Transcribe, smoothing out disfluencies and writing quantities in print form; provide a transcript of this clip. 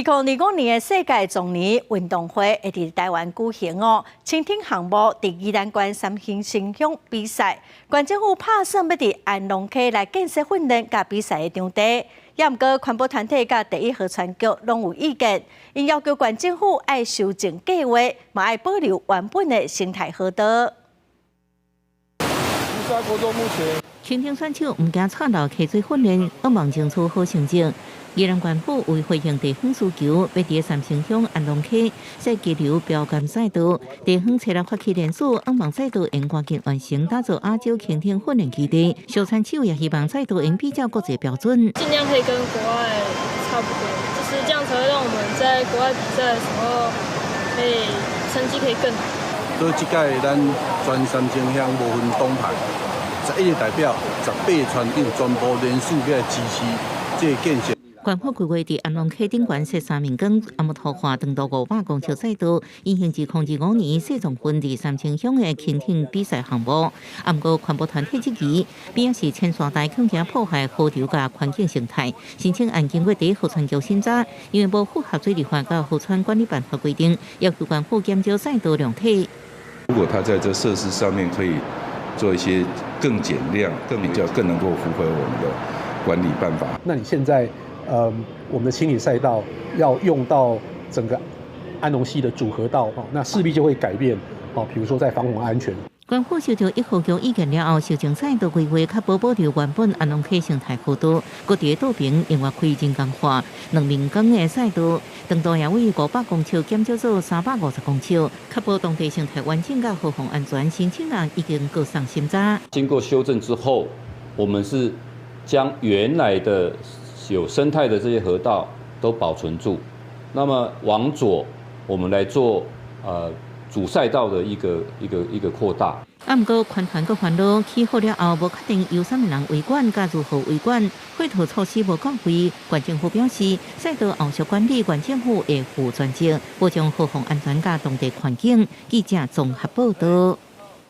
2025年的世界壯年運動會會佇臺灣舉行哦。輕艇項目佇宜蘭縣三星鄉比賽，縣政府拍算欲佇安農溪來建設訓練佮比賽的場地。也毋過環保團體佮第一河川局攏有意見，𪜶要求縣政府愛修正計劃，嘛愛保留原本的生態河道。輕艇選手毋驚蔡老溪水訓練，向望爭取好成績。宜蘭縣府為回應地方需求，欲佇三星鄉安農溪設激流標桿賽道，地方初六發起聯署，向望賽道會趕緊完成，打造亞洲輕艇訓練基地。小選手也希望賽道會比照國際標準，盡量可以跟國外差不多，就是這樣才會讓我們在國外比賽的時候，可以成績可以更好。所以這屆咱全三星鄉無分黨派，11個代表，18個村長全部聯署來支持這個建設。縣府規劃佇安農溪頂懸設三面光，阿木塗劃長度500公尺賽道，進行至2025年世壯運佇三星鄉的輕艇比賽項目。啊，毋過環保團體質疑，表示淺沙台恐驚破壞河流佮環境生態，申請案經過第一河川局審查，因為無符合水利法佮河川管理辦法規定，要求縣府減少賽道量體。如果他在這設施上面可以做一些更減量、更比較、更能夠符合我們的管理辦法。那你現在，我們的清理賽道要用到整個安農溪的主河道，那勢必就會改變，哦，比如說在防洪安全。縣府收到一號局意見了後，修正賽道規劃，確保保留原本安農溪生態河道，閣佇道邊另外開人工化兩面光的賽道，長度也為500公尺減少做350公尺，確保當地生態完整佮河防安全。申請案已經閣送審查。經過修正之後，我們是將原來的有生態的這些河道都保存住，那麼往左，我們來做主賽道的一個擴大。啊，毋過環團閣煩惱，起好了後無確定由啥物人維管，佮如何維管，配套措施無到位。縣政府表示，賽道後續管理，縣政府會負全責，保障河防安全佮當地環境。記者綜合報道。